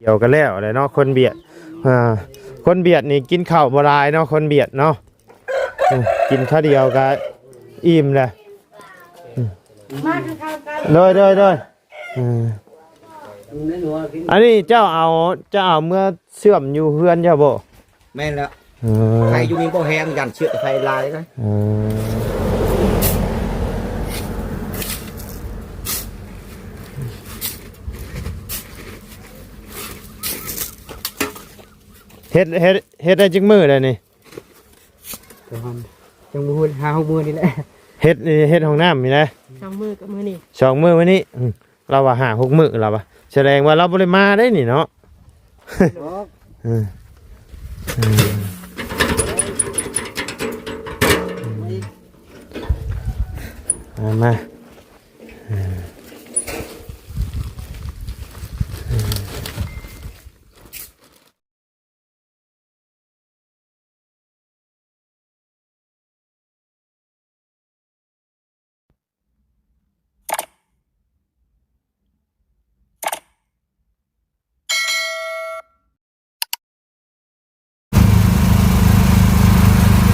ດຽວກໍແລ້ວແຫຼະເນາະ ຄົນບຽດ ອ່າ ຄົນບຽດນີ້ກິນເຂົ້າບໍ່ຫຼາຍເນາະ ຄົນບຽດເນາະ ເອີ ກິນຄາວດຽວກໍອີ່ມແຫຼະ ມາຄືເຂົາກັນ ໂດຍ ໂດຍ ໂດຍ ເອີ ອັນນີ້ເຈົ້າເອົາ ເຈົ້າເອົາເມືອເຊື່ອມຢູ່ເຮືອນເຈົ້າບໍ່? ແມ່ນແລ້ວ ເອີ ໄຟຢູ່ນີ້ບໍ່ແຮງ ຢ້ານເຊື້ອໄຟຫຼາຍນະ ເອີ ເຮັດ ເຮັດ ເຮັດໄດ້ຈັກມື້ແລ້ວນີ້? ປະມານ ຍັງບໍ່ຮູ້ ຫ້າຫົກມື້ນີ້ແຫຼະ ເຮັດ ເຮັດຫ້ອງນ້ຳນີ້ນະ ສອງມື້ກັບມື້ນີ້ ສອງມື້ມື້ນີ້ ອືມ ລາວວ່າຫ້າຫົກມື້ລາວວ່າ ສະແດງວ່າລາວບໍ່ໄດ້ມາໄດ໋ນີ້ເນາະ ເອີ ເອີ ມາ ມາ ເອີ.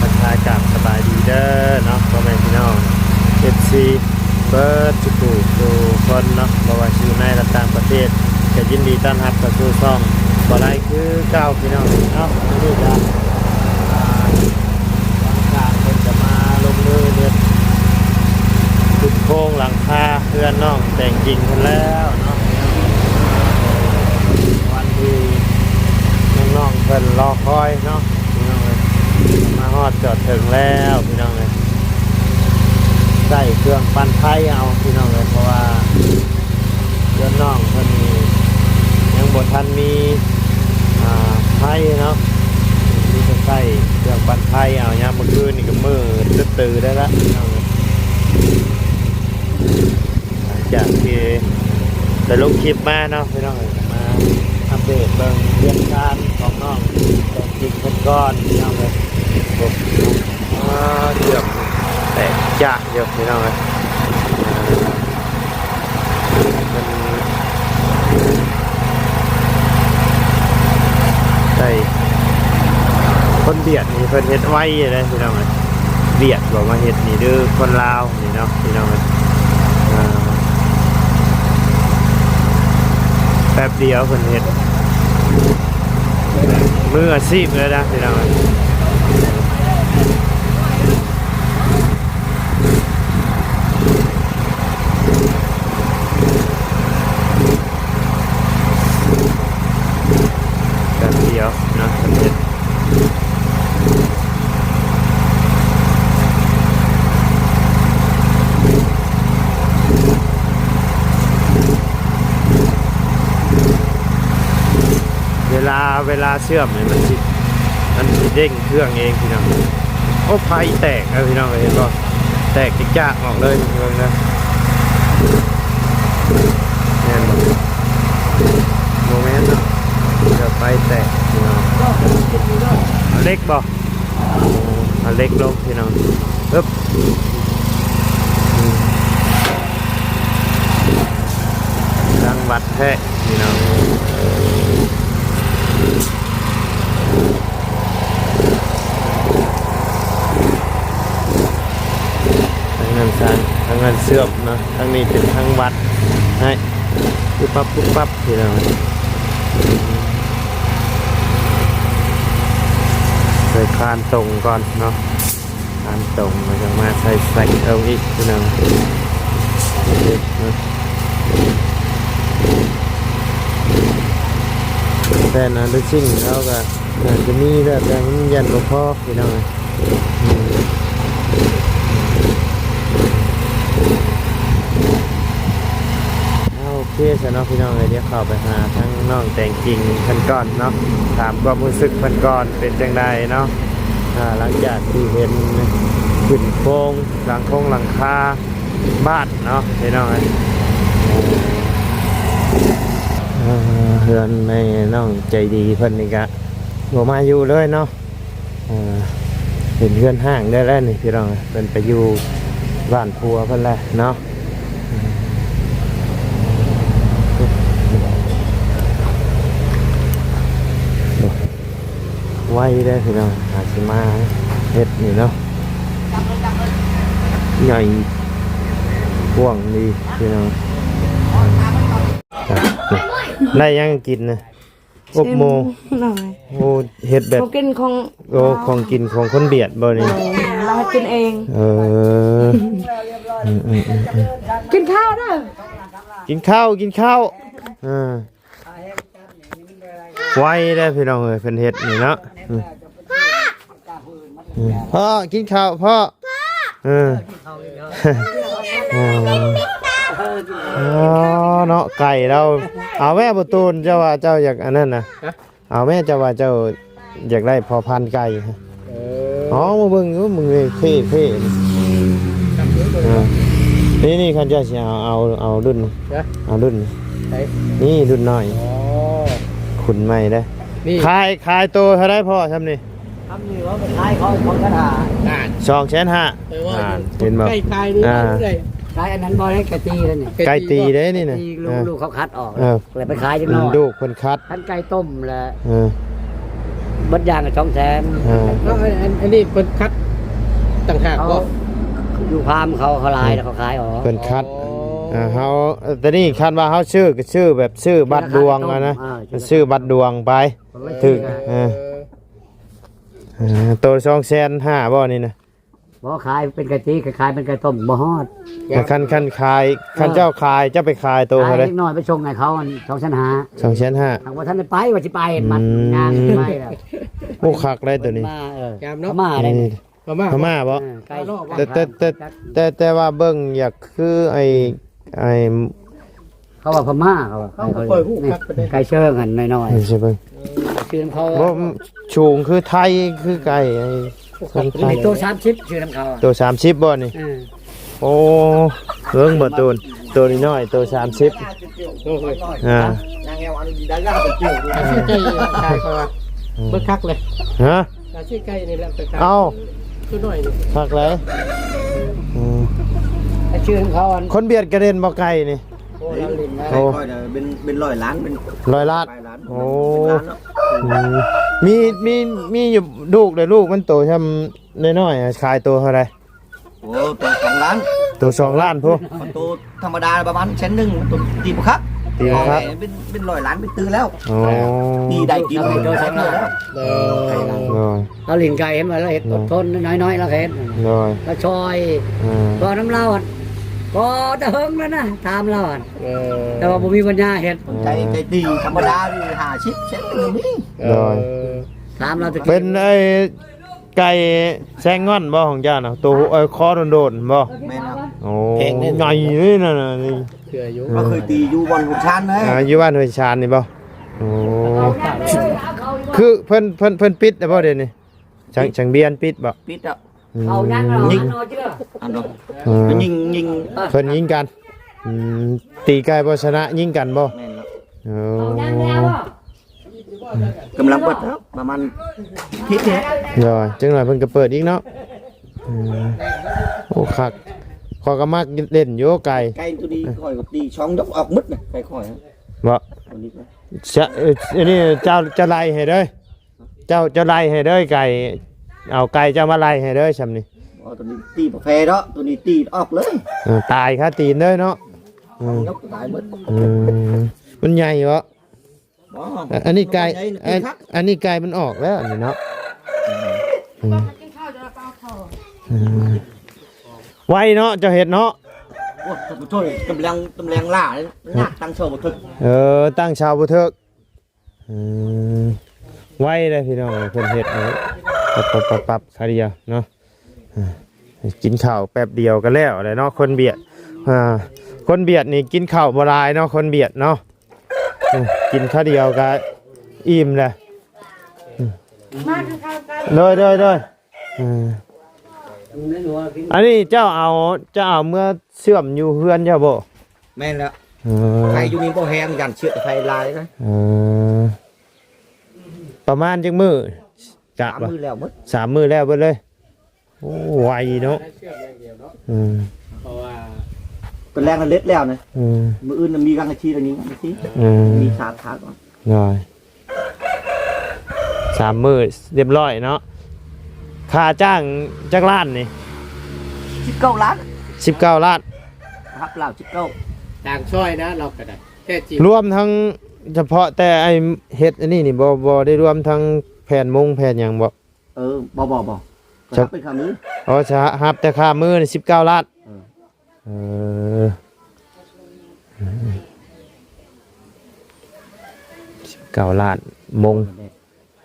ທັກທາຍກັບສະບາຍດີເດີເນາະ ພໍ່ແມ່ພີ່ນ້ອງ ເອັຟຊີ ເບິດທຸກຜູ້ທຸກຄົນເນາະ ບໍ່ວ່າຊິຢູ່ໃນ ແລະ ຕ່າງປະເທດ ກໍຍິນດີຕ້ອນຮັບເຂົ້າສູ່ຊ່ອງບໍ່ໄດ້ຄືເກົ່າ ພີ່ນ້ອງເນາະ. ມື້ນີ້ກໍ ອ່າ ທາງຊ່າງເພິ່ນຈະມາລົງມືເຮັດຂຶ້ນໂຄງຫຼັງຄາເຮືອນນ້ອງແຕງຈິງເພິ່ນແລ້ວເນາະ ວັນທີ່ນ້ອງໆເພິ່ນລໍຄອຍເນາະ ພີ່ນ້ອງເອີຍ ມາຮອດຈອດເຖິງແລ້ວ ພີ່ນ້ອງເອີຍ. ໃຊ້ເຄື່ອງປັ່ນໄຟເອົາ ພີ່ນ້ອງເອີຍ ເພາະວ່າເຮືອນນ້ອງເພິ່ນນີ້ຍັງບໍ່ທັນມີ ອ່າ ໄຟເນາະ ມີແຕ່ໃຊ້ເຄື່ອງປັ່ນໄຟເອົາ. ຍາມມື້ຄືນນີ້ກໍມືດຕຶດຕື່ໄດ້ລະ ພີ່ນ້ອງເອີຍ. ຫຼັງຈາກທີ່ໄດ້ລົງຄລິບມາເນາະ ພີ່ນ້ອງເອີຍ ມາອັບເດດເບິ່ງວຽກງານຂອງນ້ອງແຕງຈິງເພິ່ນກ່ອນ ພີ່ນ້ອງເອີຍ. ໂອ້ ອ່າ ເກືອບແຕກຈະຢູ່ ພີ່ນ້ອງເອີຍ. ເພິ່ນໄດ້ ຄົນຫວຽດນີ້ເພິ່ນເຮັດໄວເດ້ ພີ່ນ້ອງເອີຍ. ຫວຽດບໍ່ມາເຮັດນີ້ເດີ ຄົນລາວ ນີ້ເນາະ ພີ່ນ້ອງເອີຍ ອ່າ ແປັບດຽວເພິ່ນເຮັດ ມືອາຊີບເລີຍນະ ພີ່ນ້ອງເອີຍ. ແປັບດຽວເນາະ ເຮັດ ເວລາ ເວລາເຊື່ອມນີ້ມັນຊິ ມັນຊິເດ້ງເຄື່ອງເອງ ພີ່ນ້ອງ. ໂອ້ ໄຟແຕກແລ້ວ ພີ່ນ້ອງ ເຫັນບໍ່? ແຕກຈາກໆອອກເລີຍ ເບິ່ງເດີ ແມ່ນບໍ່? ບໍ່ແມ່ນເນາະ ດຽວໄຟແຕກ ພີ່ນ້ອງ. ເຫຼັກບໍ່? ເອົາເຫຼັກລົງ ພີ່ນ້ອງ ອຶບ ລັງວັດແທ້ ພີ່ນ້ອງ. ທາງນັ້ນຊານ ທາງນັ້ນເຊື່ອມເນາະ ທາງນີ້ເປັນທາງວັດ ໃຫ້ປຸບປັບ ປຸບປັບ ພີ່ນ້ອງ. ໃສ່ຄານຕົງກ່ອນເນາະ ຄານຕົງ ແລ້ວຈັ່ງມາໃສ່ ໃສ່ເອົາອີກ ພີ່ນ້ອງ. ແຜ່ນອັນເດຊິງເຮົາກໍ ໜ້າຈະມີແລ້ວ ແຕ່ມັນຍັງບໍ່ພໍ ພີ່ນ້ອງ. ເອົາ ໂອເຄຊະເນາະ ພີ່ນ້ອງເອີຍ ດຽວເຂົ້າໄປຫາທາງນ້ອງແຕງຈິງເພິ່ນກ່ອນເນາະ ຖາມຄວາມຮູ້ສຶກເພິ່ນກ່ອນ ເປັນຈັ່ງໃດເນາະ ອ່າ ຫຼັງຈາກທີ່ເຫັນຂຶ້ນໂຄງ ຫຼັງຄົງຫຼັງຄາ ບ້ານເນາະ ພີ່ນ້ອງເອີຍ. ເອີ ເຮືອນແມ່ນ້ອງໃຈດີເພິ່ນນີ້ກະບໍ່ມາຢູ່ເລີຍເນາະ ເອີ ເປັນເຮືອນຮ້າງໄດ້ແລ້ວນີ້ ພີ່ນ້ອງເອີຍ. ເພິ່ນໄປຢູ່ບ້ານຜົວເພິ່ນແລ້ວເນາະ. ເອີ ເອີ ເອີ ເອີ. ໄວເດ້ພີ່ນ້ອງ ຫາຊິມາເຮັດນີ້ເນາະ ໃຫຍ່ກວ້າງດີພີ່ນ້ອງ. ໄດ້ຫຍັງກິນນະ? ອົບໂມ ເສັ້ນໜ້ອຍ. ໂອ້ ເຮັດແບບ ຂອງກິນຂອງ ໂອ້ ຂອງກິນຂອງຄົນບຽດບໍ່ນີ້? ເອີ ລາວເຮັດກິນເອງ. ເອີ ກິນເຂົ້າເດີ ກິນເຂົ້າ ກິນເຂົ້າ. ເອີ ໄວເດ້ພີ່ນ້ອງເອີຍ ເພິ່ນເຮັດນີ້ເນາະ. ອືມ ອືມ ພໍ່ກິນເຂົ້າພໍ່. ເອີ ອໍ ເນາະ ໄກ່ລາວ. ເອົາແມ່ບຸນຕູນ ເຈົ້າວ່າເຈົ້າຢາກອັນນັ້ນນະ? ຮະ? ເອົາແມ່ ເຈົ້າວ່າເຈົ້າຢາກໄດ້ພໍ່ພັນໄກ່. ເອີ ອໍ ມາເບິ່ງຢູ່ ມຶງເພ ເພ ນີ້ ນີ້ ຄັນເຈົ້າຊິເອົາ ເອົາ ເອົາລຸ້ນ ຮະ? ເອົາລຸ້ນ ໃສ? ນີ້ລຸ້ນນ້ອຍ. ອໍ ຂຸນໃໝ່ເດ້. ນີ້ ຂາຍ ຂາຍໂຕເທົ່າໃດພໍ່ ຊ່ຳນີ້? ຄຳນີ້ວ່າໄປຂາຍເຂົາສອງແສນຫ້າ. ສອງແສນຫ້າ. ເອີ ວ່າ ອ່າ ເຫັນບໍ່? ໄກ່ຂາຍນີ້ ອ່າ ເທົ່າໃດ? ຂາຍອັນນັ້ນບໍ່ໄດ້ ໄກ່ຕີແລ້ວນີ້ ໄກ່ຕີບໍ່? ໄກ່ຕີເດ້ນີ້ນະ. ໄກ່ຕີ ເອີ ລູກເຂົາຄັດອອກ ເອີ ແລ້ວໄປຂາຍຈັກໜ້ອຍ ລູກເພິ່ນຄັດ ຄັນໄກ່ຕົ້ມແລ້ວ ເອີ ເບິດຢ່າງກໍສອງແສນ. ເອີ ເອົາ ອັນ ອັນ ອັນນີ້ເພິ່ນຄັດຕ່າງຫາກບໍ່? ຢູ່ຟາມເຂົາ ເຂົາຫຼາຍ ເອີ ແລ້ວເຂົາຂາຍອອກ ເພິ່ນຄັດ. ອໍ ເອີ ເຮົາ ແຕ່ນີ້ຄັນວ່າເຮົາຊື້ກໍຊື້ແບບຊື້ບັດດວງ ຊື້ລາຄາ ຫັ້ນນະ ເອີ ຊື້ບັດດວງໄປ ເອີ ຖືກ ເອີ ເອີ ອ່າ ໂຕສອງແສນຫ້າບໍ່ນີ້ນະ? ບໍ່ ຂາຍເປັນໄກ່ຕີ ຂາຍເປັນໄກ່ຕົ້ມບໍ່ຮອດ. ຄັນ ຄັນຂາຍ ເອີ ຄັນເຈົ້າຂາຍ ເຈົ້າໄປຂາຍໂຕເທົ່າໃດ? ເດັກນ້ອຍໄປສົ່ງໃຫ້ເຂົາ ສອງແສນຫ້າ ສອງແສນຫ້າ. ຫາກບໍ່ທັນໄດ້ໄປ ວ່າຊິໄປ ອືມ ມັດງານໄປແລ້ວ. ໂອ້ ຄັກໄດ໋ໂຕນີ້ ມາ ເອີ ງາມເນາະ ພະມ້າໄດ໋ ງາມເນາະ ນີ້ ພະມ້າບໍ່? ເອີ ໄກ່ ແຕ່ ແຕ່ ແຕ່ ແຕ່ ແຕ່ວ່າເບິ່ງຢາກຄືໄອ້ ໄອ້ ເຂົາວ່າພະມ້າ ເຂົາວ່າ ເຂົາກໍເປີດຮູບຄັກປານໃດ ໄກ່ເຊີງຫັ້ນນ້ອຍໆ ນີ້ຊິເບິ່ງ ເອີ ຊື່ນຳເຂົາ ບໍ່ ສູງຄືໄທ ຄືໄກ່ ໄອ້ ໂຕສາມສິບ ຊື່ນຳເຂົາ ໂຕສາມສິບບໍ່ນີ້? ເອີ ໂອ້ ເບິ່ງບໍ່ໂຕ ໂຕນ້ອຍໆ ໂຕສາມສິບ ໂອ້ຍ ອ່າ ນາງແອວອັນດາລາໄປເຈີ ອືມ ເບິ່ງຄັກເລີຍ ຮະ? ກະຊື້ໄກ່ນີ້ແຫຼະໄປຂາຍ ເອົ້າ ຄືໜ້ອຍນີ້ ຄັກຫຼາຍ ອືມ ໄປຊື້ນຳເຂົາ ອັນ ຄົນບຽດກະເດັ່ນບໍ່ໄກ່ນີ້? ໂອ້ ລາວຫຼິ້ນນະ ໂອ້ ຂ້ອຍນະເປັນ ເປັນຮ້ອຍລ້ານ ເປັນ ຮ້ອຍລ້ານ ປາຍລ້ານ ໂອ້ ເປັນລ້ານເນາະ ອືມ ມີ ມີ ມີຢູ່ ລູກເດ້ ລູກມັນໂຕຊ່ຳນ້ອຍໆ ຂາຍໂຕເທົ່າໃດ? ໂອ້ ໂຕສອງລ້ານ ໂຕສອງລ້ານພຸ້ນ ໂຕທຳມະດາປະມານແສນໜຶ່ງ ໂຕຕີບໍ່ຄັກ ຕີບໍ່ຄັກ ເປັນ ເປັນຮ້ອຍລ້ານ ເປັນຕື້ແລ້ວ ໂອ້ ຕີໄດ້ຕີບໍ່ໄດ້ ໂດຍ ລາວຫຼິ້ນໄກ່ ເຫັນວ່າລາວເຮັດ ເອີ ອົດທົນ ນ້ອຍໆ ລາວເຮັດ ໂດຍ ລາວຊ່ອຍ ເອີ ກໍນຳລາວຫັ້ນ ກໍແຕ່ເຫິງແລ້ວນະ ຖາມລາວຫັ້ນ ເອີ ແຕ່ວ່າບໍ່ມີປັນຍາເຮັດ ໃຈ ໃຈຕີທຳມະດານີ້ ຫ້າສິບເຊັນກໍມີ ໂດຍ ເອີ ຖາມລາວແຕ່ ເປັນໄອ້ ໄກ່ແຊງງ່ອນບໍ່ຂອງເຈົ້ານະ? ໂຕ ເອີ ຄໍໂດນໆ ບໍ່? ແມ່ນແລ້ວ ໂອ້ ແພງເດ້ ໃຫຍ່ເດ້ນັ້ນນະ ນີ້ ເຄືອຢູ່ ເອີ ເຮົາເຄີຍຕີຢູ່ບ່ອນຫົວຊານເດ້ ອ່າ ຢູ່ບ້ານຫ້ວຍຊານນີ້ບໍ່? ໂອ້ ຄືເພິ່ນ ເພິ່ນ ເພິ່ນປິດແລ້ວບໍ່ດຽວນີ້? ສັງ ສັງວຽນປິດບໍ່? ປິດແລ້ວ ອືມ ຍິງ ອັນນັ້ນ ເອີ ຍິງ ຍິງ ເພິ່ນຍິງກັນ ອືມ ຕີໄກ່ບໍ່ຊະນະ ຍິງກັນບໍ່? ແມ່ນແລ້ວ ໂອ້ ກຳລັງເປີດແລ້ວ ປະມານທິດນີ້ ໂດຍ ຈັກໜ້ອຍເພິ່ນກໍເປີດອີກເນາະ ອືມ ໂອ້ ຄັກ ຂ້ອຍກໍມັກຫຼິ້ນຢູ່ໄກ່ ໄກ່ໂຕນີ້ຂ້ອຍກໍຕີຊ່ອງດອກອອກໝົດນະ ໄກ່ຂ້ອຍ ບໍ່? ໂຕນີ້ ຊະ ເອີ ອັນນີ້ເຈົ້າ ເຈົ້າໄລ່ໃຫ້ເດີ ເຈົ້າ ເຈົ້າໄລ່ໃຫ້ເດີ ໄກ່ ເອົາໄກ່ເຈົ້າມາໄລ່ໃຫ້ເດີ ຊ່ຳນີ້ ບໍ່ ໂຕນີ້ຕີບໍ່ແພ້ເນາະ ໂຕນີ້ຕີອອກເລີຍ ເອີ ຕາຍຄາຕີນເລີຍເນາະ ອືມ ຕາຍໝົດ ອືມ ມັນໃຫຍ່ບໍ່? ອໍ ອັນນີ້ໄກ່ ອັນ ອັນນີ້ໄກ່ມັນອອກແລ້ວອັນນີ້ເນາະ ອືມ ອືມ ໄວເນາະ ເຈົ້າເຮັດເນາະ ໂອ້ຍ ກຳລັງ ກຳລັງຫຼາຍ ຍາກຕັ້ງເສົາບໍ່ຖືກ ເອີ ຕັ້ງເສົາບໍ່ຖືກ ອືມ ໄວເດ້ພີ່ນ້ອງ ເພິ່ນເຮັດນີ້ ປັບໆໆ ຄາວດຽວເນາະ ອ່າ ກິນເຂົ້າແປັບດຽວກໍແລ້ວແຫຼະເນາະ ຄົນບຽດ ອ່າ ຄົນບຽດນີ້ກິນເຂົ້າບໍ່ຫຼາຍເນາະ ຄົນບຽດເນາະ ອືມ ກິນຄາວດຽວກໍອີ່ມແລ້ວ ອືມ ໂດຍໆໆ ເອີ ອັນນີ້ເຈົ້າເອົາ ເຈົ້າເອົາເມືອເຊື່ອມຢູ່ເຮືອນເຈົ້າບໍ່? ແມ່ນແລ້ວ ເອີ ໄຟຢູ່ນີ້ບໍ່ແຮງ ຢ້ານເຊື້ອໄຟຫຼາຍນະ ເອີ ປະມານຈັກມື້? ກະ ສາມມື້ແລ້ວໝົດ ສາມມື້ແລ້ວເບິດເລີຍ ໂອ້ ໄວເນາະ ອືມ ເພາະວ່າ ເປັນແລງເລັດແລ້ວນະ ອືມ ມື້ອື່ນມີກາງອາທິດ ມີກາງອາທິດ ອືມ ມີສາມທາດກ່ອນ ໂດຍ ສາມມື້ຮຽບຮ້ອຍເນາະ. ຄ່າຈ້າງຈັກລ້ານນີ້? ສິບເກົ້າລ້ານ. ສິບເກົ້າລ້ານ. ຮັບລາວສິບເກົ້າ. ຕ່າງຊອຍນະ ລາວກໍໄດ້ ແທ້ຈິງ. ລວມທັງສະເພາະແຕ່ໄອ້ເຮັດອັນນີ້ນີ້ບໍ່ ບໍ່ໄດ້ລວມທັງແຜ່ນມຸງແຜ່ນຫຍັງບໍ່? ເອີ ບໍ່ ບໍ່ ບໍ່. ຈະຮັບເປັນຄ່າມື້. ອໍ ຈະຮັບແຕ່ຄ່າມື້ນີ້ສິບເກົ້າລ້ານ. ເອີ ເອີ ສິບເກົ້າລ້ານມຸງ.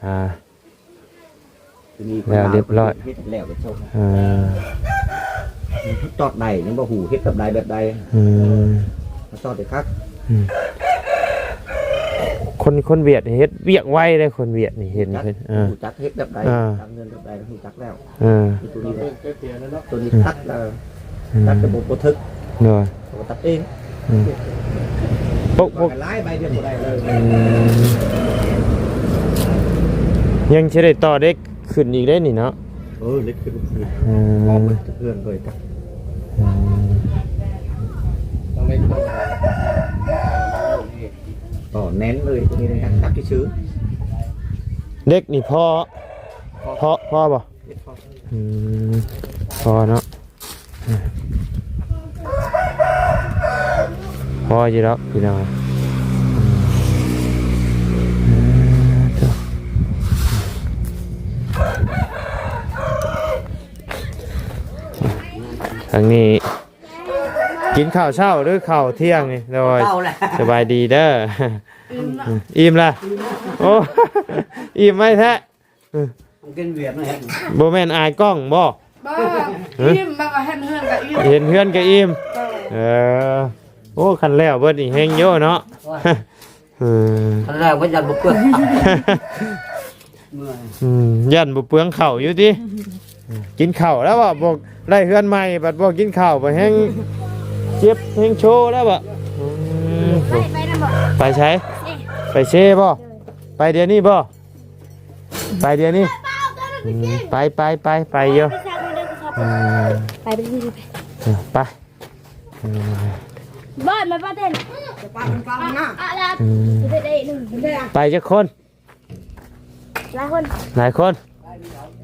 ອ່າ ແລ້ວຮຽບຮ້ອຍ. ເຮັດແລ້ວກໍຈົບ. ອ່າ ຕອກໄດ້ຍັງບໍ່ຮູ້ເຮັດແບບໃດແບບໃດ. ອືມ ມາຕອກໄດ້ຄັກ. ອືມ ຄົນ ຄົນຫວຽດເຮັດວຽກໄວເດ້. ຄົນຫວຽດນີ້ເຫັນ ຮູ້ຈັກ ເອີ ຮູ້ຈັກເຮັດແບບໃດ ອ່າ ຕາມເງິນແບບໃດ ຮູ້ຈັກແລ້ວ. ເອີ ຕົວນີ້ແຫຼະ ຕົວນີ້ຕັດແລ້ວ ອືມ ຕັດແຕ່ບໍ່ ບໍ່ຖືກ. ໂດຍ ເຂົາກໍຕັດເອງ. ອືມ ປົກ ປົກ ຫຼາຍໃບດຽວບໍ່ໄດ້ເລີຍ. ອືມ ຍັງຊິໄດ້ຕໍ່ເດັກຂຶ້ນອີກເດ້ນີ້ເນາະ. ເອີ ເຫຼັກຂຶ້ນ ອືມ ເພື່ອນໂດຍກັນ. ອືມ ຕໍ່ແໜ້ນເລີຍ ຕົວນີ້ຍັງຈັບຊື່ໆ. ເດັກນີ້ພໍ ພໍ ພໍບໍ່? ອືມ ພໍເນາະ ພໍຢູ່ດອກພີ່ນ້ອງ. ທາງນີ້ ກິນເຂົ້າເຊົ້າ ຫຼື ເຂົ້າທ່ຽງນີ້? ໂດຍ ເຂົ້າແລ້ວ ສະບາຍດີເດີ. ອີ່ມລະ? ອີ່ມລະ? ໂອ້ ອີ່ມໄວແທ້. ເອີ ກິນວຽກນະ ເຮັດ ບໍ່ແມ່ນອາຍກ້ອງບໍ່? ບໍ່ ອີ່ມ ມັນກໍເຮັດເຮືອນກໍອີ່ມ ເຮັດເຮືອນກໍອີ່ມ. ເອີ ເອີ ໂອ້ ຄັນແລ້ວເບິດນີ້ແຮງຢູ່ເນາະ. ໂອ້ຍ ເອີ ຄັນແລ້ວເບິດຢ້ານບໍ່ເປືອງ ເມື່ອຍ. ອືມ ຢ້ານບໍ່ເປືອງເຂົ້າຢູ່ຕິ. ກິນເຂົ້າແລ້ວບໍ່ ບໍ່ໄດ້ເຮືອນໃໝ່ ບັດບໍ່ກິນເຂົ້າ ບັດແຮງເຈັບແຮງໂຊແລ້ວບໍ່? ອືມ ໄປ ໄປນຳບໍ່? ໄປໃສ? ເຊ ໄປເຊບໍ່? ໂດຍ ໄປດຽວນີ້ບໍ່? ໄປດຽວນີ້? ອືມ ໄປ ໄປ ໄປ ໄປຢູ່. ອືມ ໄປ ໄປ ໄປ ເອີ ໄປ ອືມ ບອດມາປາເຕັນ ອືມ ໄປຈັກຄົນ? ຫຼາຍຄົນ ຫຼາຍຄົນ.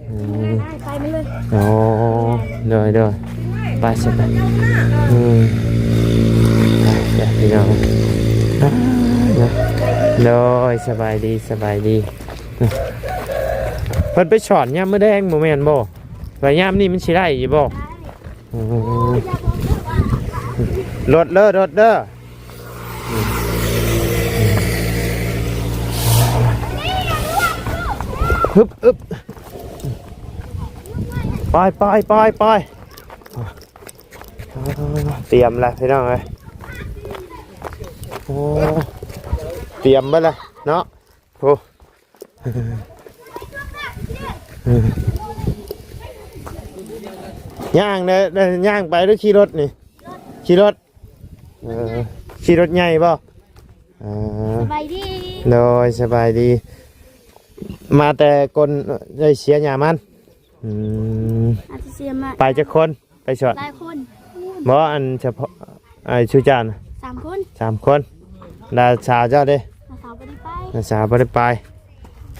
ອືມ ໄປ ໄປ ໄປໝົດເລີຍ. ໂອ້ ໂດຍ ໂດຍ ໄປຊະໄປ. ອືມ ໄປ ໄປ ພີ່ນ້ອງ. ໂດຍ ສະບາຍດີ ສະບາຍດີ. ເພິ່ນໄປສອນຍາມມື້ແລງບໍ່ແມ່ນບໍ່? ວ່າຍາມນີ້ມັນຊິໄດ້ຢູ່ບໍ່? ໂອ້ ລົດເດີ ລົດເດີ. ຮຶບ ອຶບ ໄປ ໄປ ໄປ ໄປ. ຕຽມແລ້ວພີ່ນ້ອງເອີຍ. ໂອ້ ຕຽມໄວ້ແລ້ວເນາະ. ໂອ້ ຍ່າງເດີ ຍ່າງໄປຫຼືຂີ່ລົດນີ້? ຂີ່ລົດ. ເອີ ຂີ່ລົດໃຫຍ່ບໍ່? ເອີ ສະບາຍດີ. ໂດຍ ສະບາຍດີ. ມາແຕ່ກົ້ນເອື້ອຍເຊຍຫຍ້າມັນ. ອືມ ອາດຈະເຊຍມາ ໄປຈັກຄົນ? ໄປສອນ ຫຼາຍຄົນ. ບໍ່ ອັນສະເພາະ ໄອ້ຊູເຈົ້ານະ? ສາມຄົນ. ສາມຄົນ. ລະສາວເຈົ້າເດ? ລະສາວບໍ່ໄດ້ໄປ. ລະສາວບໍ່ໄດ້ໄປ.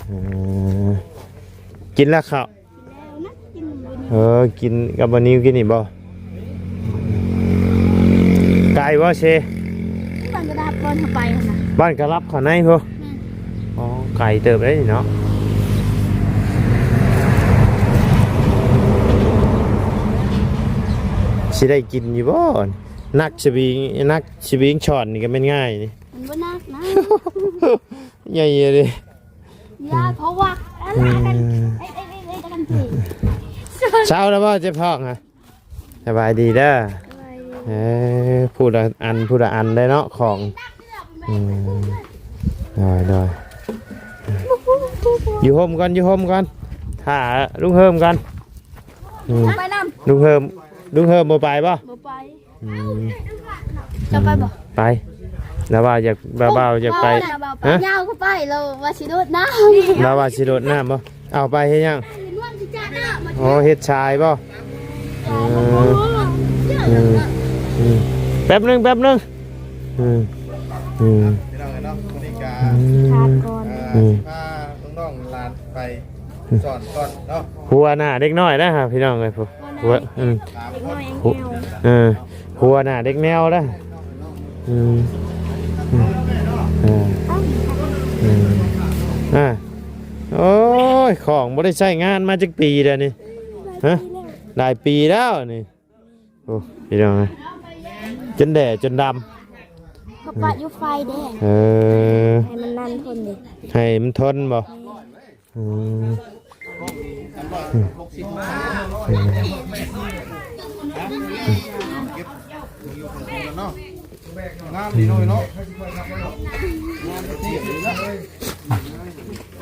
ເອີ ກິນແລ້ວເຂົ້າ? ກິນແລ້ວນະ ກິນມື້ນີ້. ເອີ ກິນກັບບ່າວນິວກິນນີ້ບໍ່? ໄກບໍ່ເຊ? ບ້ານກະດັບ ບ່ອນເຮົາໄປຫັ້ນນະ. ບ້ານກະດັບເຂົ້າໃນພຸ້ນ. ອໍ ໄກເຕີບເດ້ນີ້ເນາະ. ຊິໄດ້ກິນຢູ່ບໍ່? ນັກສະວິງ ນັກສະວິງຊ່ອນນີ້ກໍແມ່ນງ່າຍນີ້. ມັນບໍ່ໜັກນະ. ໃຫຍ່ເດ້. ຢ່າ ເພາະວ່າ ເອີ ເອົາແລ້ວບໍ່ ເຈັບທ້ອງຮະ? ສະບາຍດີເດີ. ສະບາຍດີ. ເອີ ຜູ້ລະອັນ ຜູ້ລະອັນໄດ້ເນາະຂອງ. ອືມ ໂດຍ ໂດຍ. ຢູ່ຮົ່ມກ່ອນ ຢູ່ຮົ່ມກ່ອນ ຖ້າລຸງເຮີມກ່ອນ. ອືມ ໄປນຳ ລຸງເຮີມ ລຸງເຮີມບໍ່ໄປບໍ່? ບໍ່ໄປ. ອືມ ເຈົ້າໄປບໍ່? ໄປ. ລາວວ່າຢາກ ລາວວ່າຢາກໄປ. ຮະ? ຍາວກໍໄປ ລາວວ່າຊິໂດດນ້ຳ. ລາວວ່າຊິໂດດນ້ຳບໍ່? ເອົາໄປເຮັດຫຍັງ? ອໍ ເຮັດຊາຍບໍ່? ເອີ ອືມ ອືມ ອືມ ແປັບໜຶ່ງ ແປັບໜຶ່ງ. ອືມ ອືມ ພີ່ນ້ອງເອີຍເນາະ ມື້ນີ້ກະ ອືມ ຊິພາກ່ອນ ເອີ ອືມ ຊິພານ້ອງໆຫຼາ ໄປສອນກ່ອນເນາະ ຫົວໜ້າເດັກນ້ອຍນະພີ່ນ້ອງເອີຍ ຫົວ ອືມ ເດັກນ້ອຍແອງແອວ ເອີ ຫົວໜ້າເດັກແນວນະ ອືມ ອືມ ເອີ ອືມ ອ່າ ໂອ້ຍ ຂອງບໍ່ໄດ້ໃຊ້ງານມາຈັກປີແລ້ວນີ້ ຮະ ຫຼາຍປີແລ້ວນີ້. ໂອ້ ພີ່ນ້ອງເອີຍ ຈົນແດ່ຈົນດຳ ເຂົາປະຢູ່ໄຟເດ້ ເອີ ໃຫ້ມັນນານທົນເດ້ ໃຫ້ມັນທົນບໍ່? ອືມ ອືມ ອືມ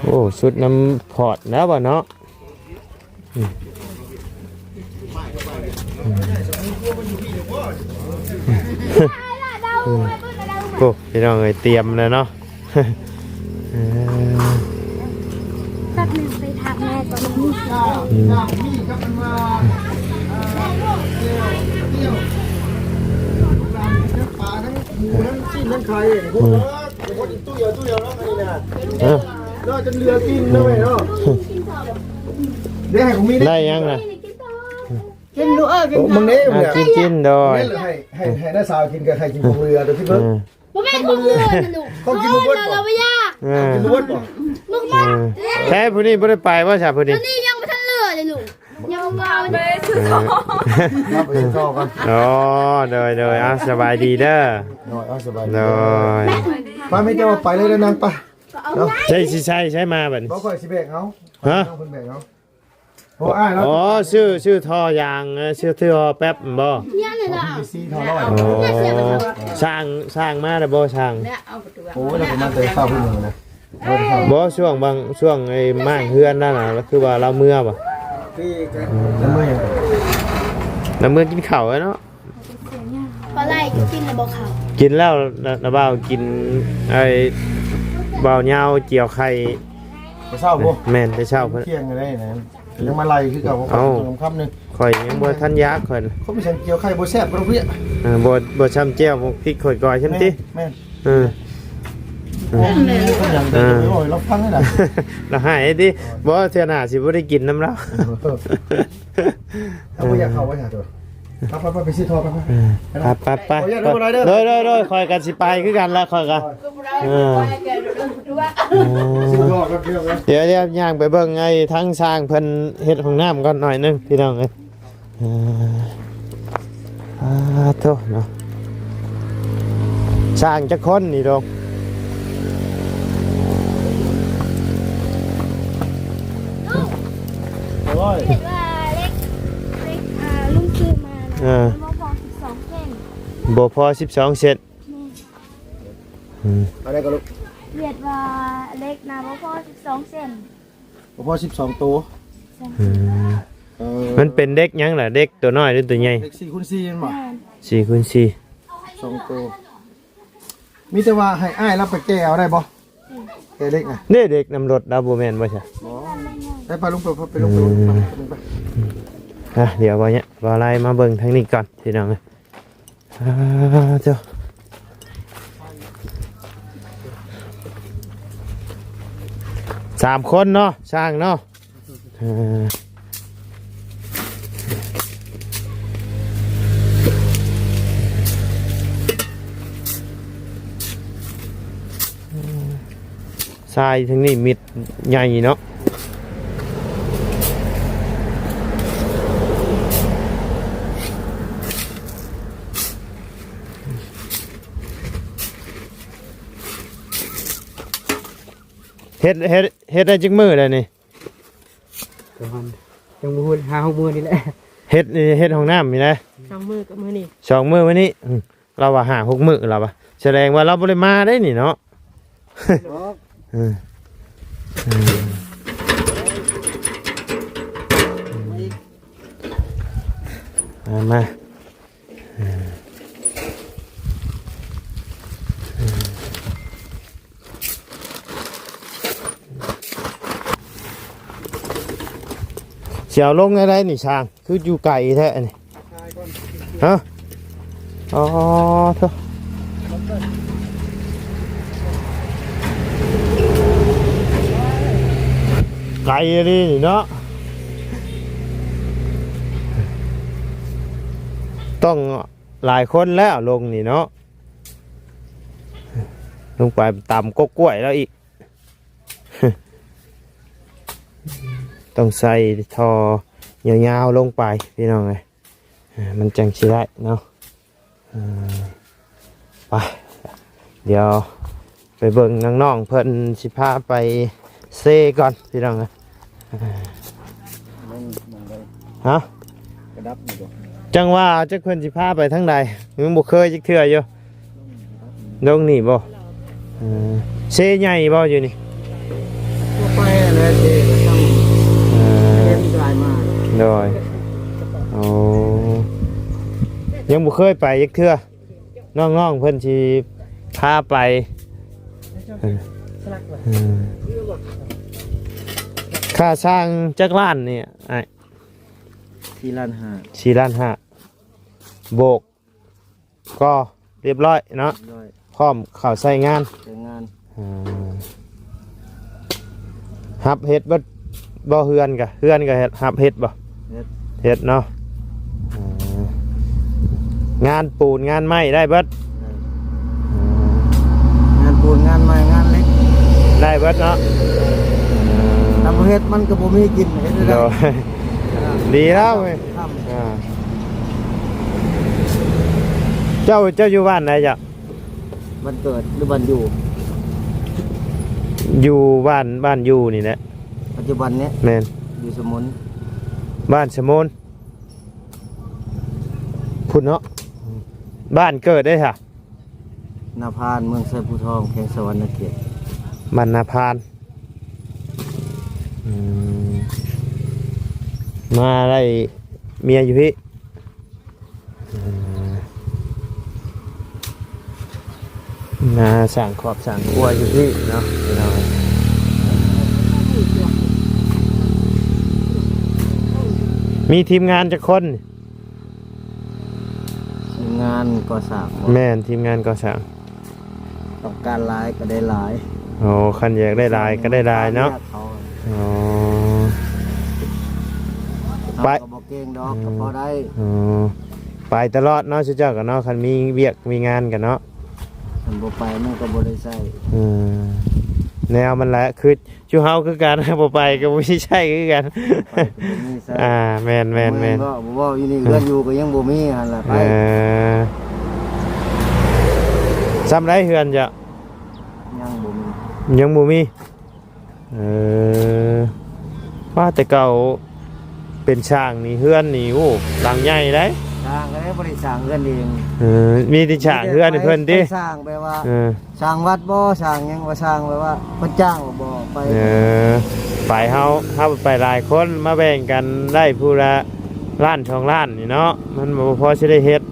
ໂອ້ ສຸດນ້ຳພອດແລ້ວບໍ່ເນາະ? ໂອ້ ພີ່ນ້ອງເອີຍ ຕຽມແລ້ວເນາະ ເອີ ແປັບໜຶ່ງໄປຖາມແມ່ກ່ອນ ອືມ ປາທັງໝູທັງຊີ້ນທັງໄຂ່ ອືມ ເອີ ເນາະ ຈົນເຫຼືອກິນເນາະແມ່ເນາະ ໄດ້ຫຍັງນະ? ກິນດູເອີ ກິນ ໂອ້ ມຶງນີ້ ອ່າ ກິນ ກິນ ໂດຍ ໃຫ້ ໃຫ້ ໃຫ້ນ້າສາວກິນ ກໍໃຫ້ກິນຂອງເຫຼືອ ໂດຍທີ່ເບິ່ງ ອືມ ບໍ່ແມ່ນຂອງເຫຼືອນະລູກ ເຂົາກິນບໍ່ເບິດບໍ່? ເຮົາເຫຼືອລາວບໍ່ຢາກ ເອີ ກິນບໍ່ເບິດບໍ່? ມຶງມາ ເອີ ແທ້ຜູ້ນີ້ບໍ່ໄດ້ໄປບໍ່ຊະຜູ້ນີ້? ຕົວນີ້ຍັງບໍ່ທັນເຫຼືອເລີຍລູກ ຍັງບໍ່ເອົາ ໄປຊື້ ເອີ ເອົາໄປຊື້ຕໍ່ກ່ອນ ອໍ ໂດຍ ໂດຍ ເອົາ ສະບາຍດີເດີ ໂດຍ ເອົາ ສະບາຍດີ ໂດຍ ໄປ ມີແຕ່ວ່າໄປເລີຍນາງ ໄປ ເນາະ ໃຊ້ ຊິໃຊ້ ໃຊ້ມາບັດນີ້ ບໍ່ ຂ້ອຍຊິແບກເອົາ ຮະ ເພິ່ນແບກເອົາ ໂອ້ ອ້າຍເນາະ ອໍ ຊື້ ຊື້ທໍ່ຢາງ ເອີ ຊື້ທໍ່ແປັບບໍ່? ຍັງນີ້ລະ ອໍ ຊ່າງ ຊ່າງມາແລ້ວບໍ່ຊ່າງ? ໂອ້ຍ ແລ້ວກໍມາແຕ່ເຊົ້າພຸ້ນນະ ບໍ່ ຊ່ວງບາງ ຊ່ວງໄອ້ມ້າງເຮືອນນັ້ນນະ ຄືວ່າລາວເມືອບໍ່? ລາວເມືອຫຍັງ? ລາວເມືອກິນເຂົ້າແລ້ວເນາະ ປາໄຫຼກິນແລ້ວບໍ່ເຂົ້າ? ກິນແລ້ວ ນະ ນະບ່າວກິນ ໄອ້ບ່າວຍາວຈຽວໄຂ່ ແຕ່ເຊົ້າບໍ່? ແມ່ນ ແຕ່ເຊົ້າເພິ່ນ ທ່ຽງໄດ້ນະ ຍັງມາໄລ່ຄືເກົ່າ ເອົ້າ ຄຳໜຶ່ງ ຂ້ອຍຍັງບໍ່ທັນຢາກ ຂ້ອຍ ຄົນມີສັງກຽວໄຂ່ບໍ່ແຊບບໍ່ເພຍ ເອີ ບໍ່ ບໍ່ຊ່ຳແຈ່ວໝົກພິກຂ້ອຍກ່ອຍຊ່ຳຕິ ແມ່ນ ເອີ ເອີ ເອີ ລາວຟັງໄດ້ລະ ລາວໃຫ້ຕິ ບໍ່ ເທື່ອໜ້າຊິບໍ່ໄດ້ກິນນຳລາວ ເຮົາບໍ່ຢາກເຂົ້າໄວ້ຫາຕົວ ໄປໆໆ ໄປຊື້ທໍ່ ໄປໆ ເອີ ໄປໆ ໂດຍໆໆ ຂ້ອຍກໍຊິໄປຄືກັນລະ ຂ້ອຍກໍ ເອີ ຊື້ທໍ່ກັນ ດຽວໆ ຍ່າງໄປເບິ່ງໄອ້ທາງຊ່າງເພິ່ນເຮັດຫ້ອງນ້ຳກ່ອນໜ້ອຍໜຶ່ງ ພີ່ນ້ອງເອີຍ ເອີ ອາ ໂທ້ເນາະ ຊ່າງຈັກຄົນນີ້ດອກ? ໂອ້ຍ ເຫັນວ່າເຫຼັກ ເຫຼັກ ອ່າ ລຸງຊື້ມານະ ເອີ ບໍ່ພໍສິບສອງເສັ້ນ ບໍ່ພໍສິບສອງເສັ້ນ ແມ່ນ ອືມ ເອົາໄດ້ກໍລູກ ເຫັນວ່າເຫຼັກນະບໍ່ພໍສິບສອງເສັ້ນ ບໍ່ພໍສິບສອງໂຕ ອືມ ເອີ ມັນເປັນເຫຼັກຫຍັງລະ? ເຫຼັກຕົວນ້ອຍຫຼືຕົວໃຫຍ່? ເຫຼັກສີ່ຄູນສີ່ແມ່ນບໍ່? ແມ່ນ ສີ່ຄູນສີ່ ສອງໂຕ ມີແຕ່ວ່າໃຫ້ອ້າຍລາວໄປແກ່ເອົາໄດ້ບໍ່? ແກ່ເຫຼັກນະ ເດ້ ເຫຼັກນຳລົດລາວບໍ່ແມ່ນບໍ່ຊະ? ບໍ່ ໄປ ໄປລົງໄປ ໄປລົງ ໄປລົງ ໄປລົງໄປ ອ່ະ ດຽວເວົ້າເນຍ ເວົ້າໄລ່ມາເບິ່ງທາງນີ້ກ່ອນ ພີ່ນ້ອງເອີຍ ອ່າ ເຈົ້າ ສາມຄົນເນາະ ຊ່າງເນາະ ເອີ ຊາຍທາງນີ້ມິດໃຫຍ່ເນາະ ເຮັດ ເຮັດ ເຮັດໄດ້ຈັກມື້ແລ້ວນີ້? ປະມານ ຍັງບໍ່ຮູ້ ຫ້າຫົກມື້ນີ້ແຫຼະ ເຮັດ ເຮັດຫ້ອງນ້ຳນີ້ນະ ສອງມື້ກັບມື້ນີ້ ສອງມື້ມື້ນີ້ ອືມ ລາວວ່າຫ້າຫົກມື້ລາວວ່າ ສະແດງວ່າລາວບໍ່ໄດ້ມາໄດ໋ນີ້ເນາະ ເອີ ເອີ ມາ ມາ ຊິເອົາລົງແນວໃດນີ້ຊ່າງ? ຄືຢູ່ໄກແທ້ນີ້ ຮະ? ອໍ ໂທ້. ໄກອີ່ຫຼີນີ້ເນາະ ຕ້ອງຫຼາຍຄົນແລ້ວລົງນີ້ເນາະ ລົງໄປຕຳກົກກ້ວຍແລ້ວອີກ ຕ້ອງໃສ່ທໍ່ຍາວໆລົງໄປພີ່ນ້ອງເອີຍ ມັນຈັ່ງຊິໄດ້ເນາະ ເອີ ໄປ ດຽວໄປເບິ່ງນ້ອງໆເພິ່ນຊິພາໄປເຊກ່ອນພີ່ນ້ອງເອີຍ ຮະ ກະດັບຢູ່ບໍ່ ຈັ່ງວ່າຈັກເພິ່ນຊິພາໄປທາງໃດ ຍັງບໍ່ເຄີຍຈັກເທື່ອຢູ່ ລົງນີ້ບໍ່ ເອີ ເຊໃຫຍ່ບໍ່ຢູ່ນີ້ ໄປແລ້ວເຊກໍຊ່ຳ ເອີ ເຫັນກາຍມາ ໂດຍ ໂອ້ ຍັງບໍ່ເຄີຍໄປຈັກເທື່ອ ນ້ອງໆເພິ່ນຊິພາໄປ ເອີ ຄ່າຊ່າງຈັກລ້ານນີ້ອ້າຍ ສີ່ລ້ານຫ້າ ສີ່ລ້ານຫ້າ ໂບກ ກໍຮຽບຮ້ອຍເນາະ ຮຽບຮ້ອຍ ພ້ອມເຂົ້າໃຊ້ງານ ໃຊ້ງານ ອ່າ ຮັບເຮັດເບິດບໍ່ ເຮືອນກະ ເຮືອນກະເຮັດ ຮັບເຮັດບໍ່ ເຮັດ ເຮັດເນາະ ອ່າ ງານປູນງານໄມ້ໄດ້ເບິດ ໄດ້ ອ່າ ງານປູນງານໄມ້ງານເຫຼັກ ໄດ້ເບິດເນາະ ຖ້າບໍ່ເຮັດມັນກໍບໍ່ມີກິນ ເຮັດໄດ້ ໂດຍ ອ່າ ດີແລ້ວເວີຍ ອ່າ ເຈົ້າ ເຈົ້າຢູ່ບ້ານໃດເຈົ້າ? ບ້ານເກີດ ຫຼື ບ້ານຢູ່? ຢູ່ບ້ານ ບ້ານຢູ່ນີ້ແຫຼະ ປັດຈຸບັນນີ້ ແມ່ນ ຢູ່ສະໝຸນ ບ້ານສະໝຸນ ພຸ້ນເນາະ ບ້ານເກີດເດ້ຊະ? ນາພານ ເມືອງໄຊພູທອງ ແຂວງສະຫວັນນະເຂດ ບ້ານນາພານ ອືມ ມາໄດ້ເມຍຢູ່ພີ້ ອ່າ ມາສ້າງຄອບສ້າງຄົວຢູ່ພີ້ເນາະ ພີ່ນ້ອງ ມີທີມງານຈັກຄົນ? ທີມງານກໍ່ສ້າງບໍ່? ແມ່ນ ທີມງານກໍ່ສ້າງ ຕ້ອງການຫຼາຍກໍໄດ້ຫຼາຍ ໂອ້ ຄັນຢາກໄດ້ຫຼາຍກໍໄດ້ຫຼາຍເນາະ ຕາມວຽກເຂົາ ໂອ້ ເຮົາ ໄປ ກໍບໍ່ເກັ່ງດອກ ອືມ ກໍພໍໄດ້ ອໍ ໄປຕະຫຼອດເນາະ ຊຸເຈົ້າກໍເນາະ ຄັນມີວຽກມີງານກໍເນາະ ຄັນບໍ່ໄປມັນກໍບໍ່ໄດ້ໃຊ້ ອືມ ແນວມັນແຫຼະ ຄື ຈຸເຮົາຄືກັນ ບໍ່ໄປກໍບໍ່ມີໃຊ້ຄືກັນ ບໍ່ໄປກໍບໍ່ມີໃຊ້ ອ່າ ແມ່ນໆໆ ບໍ່ເວົ້າຢູ່ນີ້ ເຮືອນຢູ່ກໍຍັງບໍ່ມີຫັ້ນລະໄປ ເອີ ຊ່ຳໃດເຮືອນເຈົ້າ? ຍັງບໍ່ມີ ຍັງບໍ່ມີ ເອີ ວ່າແຕ່ເກົ່າເປັນຊ່າງນີ້ ເຮືອນນີ້ ໂອ້ ຫຼັງໃຫຍ່ເດ້ ຊ່າງກໍໄດ້ ບໍ່ໄດ້ສ້າງເຮືອນເອງ ເອີ ມີແຕ່ສ້າງເຮືອນໃຫ້ເພິ່ນຕິ ໄປສ້າງແບບວ່າ ເອີ ສ້າງວັດບໍ່ ສ້າງຫຍັງບໍ່ ສ້າງແບບວ່າເພິ່ນຈ້າງບໍ່ ໄປ ເອີ ໄປເຮົາ ເຮົາໄປຫຼາຍຄົນ ມາແບ່ງກັນໄດ້ຜູ້ລະລ້ານສອງລ້ານນີ້ເນາະ ມັນບໍ່ພໍຊິໄດ້ເຮັດ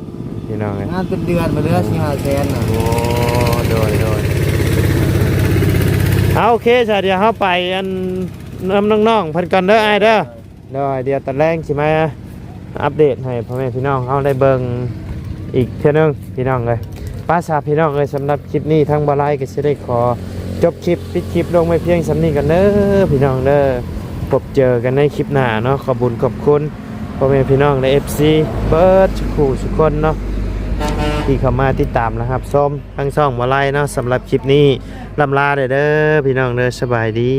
ພີ່ນ້ອງເອີຍ ງານເປັນເດືອນບໍ່ເຫຼືອສີ່ຫ້າແສນນະ ໂອ້ ໂດຍໆ ເອົາ ໂອເຄຊະ ດຽວເຮົາໄປອັນ ນຳນ້ອງໆເພິ່ນກ່ອນເດີອ້າຍເດີ ໂດຍ ດຽວຕອນແລງຊິມາອັບເດດໃຫ້ພໍ່ແມ່ພີ່ນ້ອງເຮົາໄດ້ເບິ່ງອີກເທື່ອໜຶ່ງພີ່ນ້ອງເອີຍ ໄປຊະພີ່ນ້ອງເອີຍ ສຳລັບຄລິບນີ້ທາງບ່າວໄລກໍຊິໄດ້ຂໍຈົບຄລິບ ປິດຄລິບລົງໄວ້ພຽງສ່ຳນີ້ກ່ອນເດີພີ່ນ້ອງເດີ ພົບເຈີກັນໃນຄລິບໜ້າເນາະ ຂອບບຸນຂອບຄຸນພໍ່ແມ່ພີ່ນ້ອງ ແລະ ເອັຟຊີ ເບິດສູ່ຄູ່ສູ່ຄົນເນາະ ທີ່ເຂົ້າມາຕິດຕາມ ແລະ ຮັບຊົມທາງຊ່ອງບ່າວໄລເນາະ ສຳລັບຄລິບນີ້ລ່ຳລາເດີ ເດີພີ່ນ້ອງເດີ ສະບາຍດີ.